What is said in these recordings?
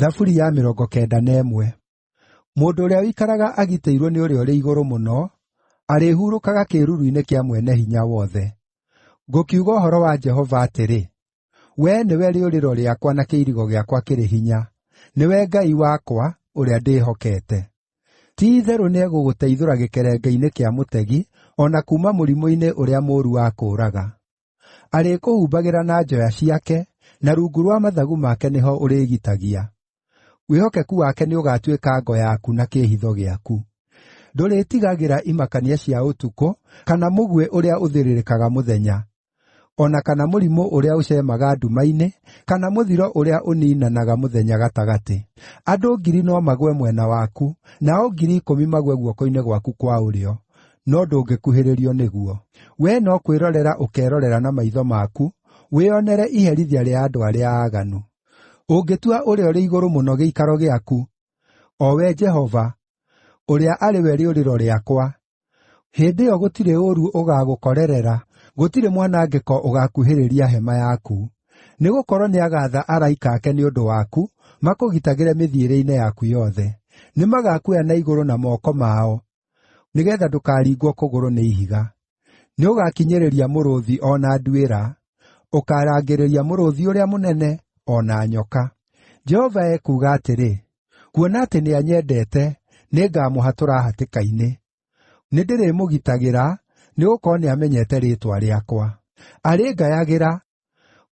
Thaburi ya 91. Mũndũ ũrĩa ũikaraga agitĩirwo nĩ Ũrĩa-ũrĩ-Igũrũ-Mũno arĩhurũkaga kĩĩruru-inĩ kĩa Mwene-Hinya-Wothe. Ngũkiuga ũhoro wa Jehova atĩrĩ, “Wee nĩwe rĩũrĩro rĩakwa na kĩirigo gĩakwa kĩrĩ hinya, nĩwe Ngai wakwa, ũrĩa ndĩhokete.” Ti-itherũ nĩegũgũteithũra gĩkerenge-inĩ kĩa mũtegi, o na kuuma mũrimũ-inĩ ũrĩa mũũru wa kũũraga. Arĩkũhumbagĩra na njoya ciake, na rungu rwa mathagu make nĩho ũrĩĩgitagia; wĩhokeku wake nĩũgatuĩka ngo yaku na kĩĩhitho gĩaku. Ndũrĩĩtigagĩra imakania cia ũtukũ, kana mũguĩ ũrĩa ũthĩrĩrĩkaga mũthenya, o na kana mũrimũ ũrĩa ũceemaga nduma-inĩ, kana mũthiro ũrĩa ũniinanaga mũthenya gatagatĩ. Andũ ngiri no magũe mwena waku, nao 10,000 magũe guoko-inĩ gwaku kwa ũrĩo, no ndũngĩkuhĩrĩrio nĩguo. Wee no kwĩrorera ũkeerorera na maitho maku, wĩonere iherithia rĩa andũ arĩa aaganu. Ũngĩtua Ũrĩa-ũrĩ-Igũrũ-Mũno gĩikaro gĩaku, o we Jehova, ũrĩa arĩ we rĩũrĩro rĩakwa, hĩndĩ ĩyo gũtirĩ ũũru ũgaagũkorerera, gũtirĩ mwanangĩko ũgaakuhĩrĩria hema yaku. Nĩgũkorwo nĩagaatha araika ake nĩ ũndũ waku, makũgitagĩre mĩthiĩre-inĩ yaku yothe. Nĩmagakuoya na igũrũ na moko mao, nĩgeetha ndũkaringwo kũgũrũ nĩ ihiga. Nĩũgakinyĩrĩria mũrũũthi o na nduĩra; ũkaarangĩrĩria mũrũũthi ũrĩa mũnene, o na nyoka. Jehova ekuuga atĩrĩ, “Kuona atĩ nĩanyendete, nĩngamũhatũra hatĩka-inĩ; nĩndĩrĩmũgitagĩra, nĩgũkorwo nĩamenyete rĩĩtwa rĩakwa. Arĩngayagĩra,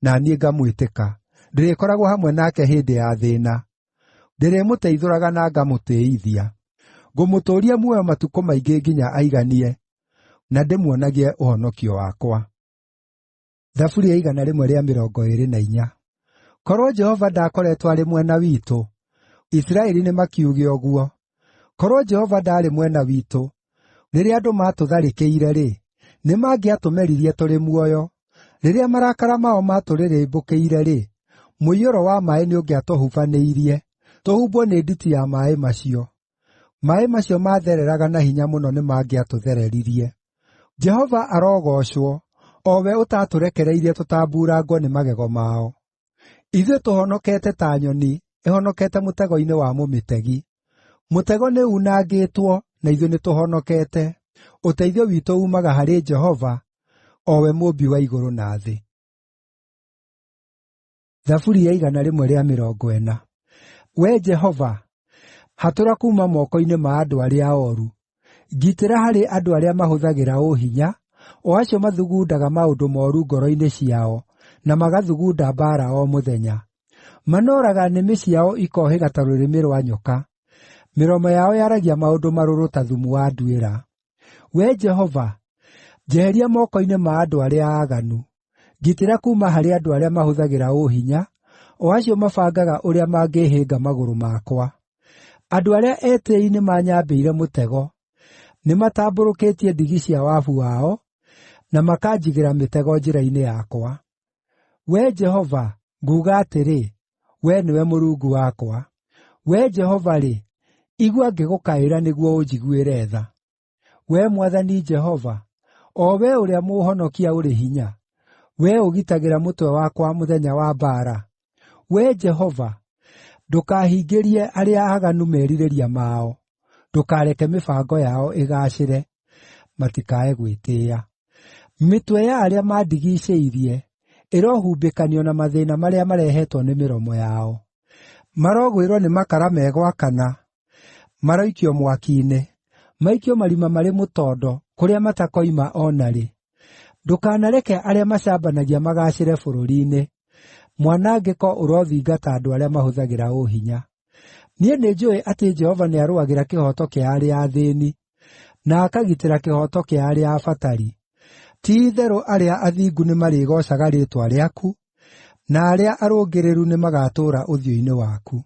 na niĩ ngamwĩtĩka; ndĩrĩkoragwo hamwe nake hĩndĩ ya thĩĩna, ndĩrĩmũteithũraga na ngamũtĩĩithia. Ngũmũtũũria muoyo matukũ maingĩ nginya aiganie, na ndĩmuonagie ũhonokio wakwa.” Thaburi ya 124. Korwo Jehova ndaakoretwo arĩ mwena witũ, Isiraeli nĩmakiuge ũguo: Korwo Jehova ndaarĩ mwena witũ rĩrĩa andũ maatũtharĩkĩire-rĩ, nĩmangĩatũmeririe tũrĩ muoyo; rĩrĩa marakara mao maatũrĩrĩmbũkĩire-rĩ, mũiyũro wa maaĩ nĩũngĩatũhubanĩirie, tũhumbwo nĩ nditi ya maaĩ macio. Maaĩ macio maathereraga na hinya mũno nĩmangĩatũthereririe. Jehova arogoocwo, o we ũtaatũrekereirie tũtambuurangwo nĩ magego mao. Ithuĩ tũhonokete ta nyoni ĩhonokete mũtego-inĩ wa mũmĩtegi. Mũtego nĩunangĩtwo, na ithuĩ nĩtũhonokete. Ũteithio witũ uumaga harĩ Jehova, o we Mũũmbi wa igũrũ na thĩ. Thaburi ya 140. Wee Jehova, hatũra kuuma moko-inĩ ma andũ arĩa ooru; ngitĩra harĩ andũ arĩa mahũthagĩra ũhinya, o acio mathugundaga maũndũ mooru ngoro-inĩ ciao, na magathugunda mbaara o mũthenya. Manooraga nĩmĩ ciao ikohĩga ta rũrĩmĩ rwa nyoka; mĩromo yao yaragia maũndũ marũrũ ta thumu wa nduĩra. Wee Jehova, njeheria moko-inĩ ma andũ arĩa aaganu; ngitĩra kuuma harĩ andũ arĩa mahũthagĩra ũhinya, o acio mabangaga ũrĩa mangĩhĩnga magũrũ makwa. Andũ arĩa etĩĩi nĩmanyambĩire mũtego; nĩmatambũrũkĩtie ndigi cia wabu wao, na makanjigĩra mĩtego njĩra-inĩ yakwa. Wee Jehova, nguuga atĩrĩ, “Wee nĩwe Mũrungu wakwa.” Wee Jehova-rĩ, igua ngĩgũkaĩra nĩguo ũnjiguĩre tha. Wee Mwathani Jehova, o Wee ũrĩa mũũhonokia ũrĩ hinya, Wee ũgitagĩra mũtwe wakwa mũthenya wa mbaara, Wee Jehova, ndũkahingĩrie arĩa aaganu merirĩria mao; ndũkareke mĩbango yao ĩgaacĩre, matikae gwĩtĩĩa. Mĩtwe ya arĩa mandigiicĩirie ĩrohumbĩkanio na mathĩĩna marĩa marehetwo nĩ mĩromo yao. Marogwĩrwo nĩ makara megwakana, maroikio mwaki-inĩ, maikio marima marĩ mũtondo, kũrĩa matakoima o na rĩ. Ndũkanareke arĩa macambanagia magaacĩre bũrũri-inĩ; mwanangĩko ũrothingata andũ arĩa mahũthagĩra ũhinya. Niĩ nĩnjũũĩ atĩ Jehova nĩarũagĩra kĩhooto kĩa arĩa athĩĩni, na akagitĩra kĩhooto kĩa arĩa abatari. Ti-itherũ arĩa athingu nĩmarĩgoocaga rĩĩtwa rĩaku, na arĩa arũngĩrĩru nĩmagatũũra ũthiũ-inĩ waku.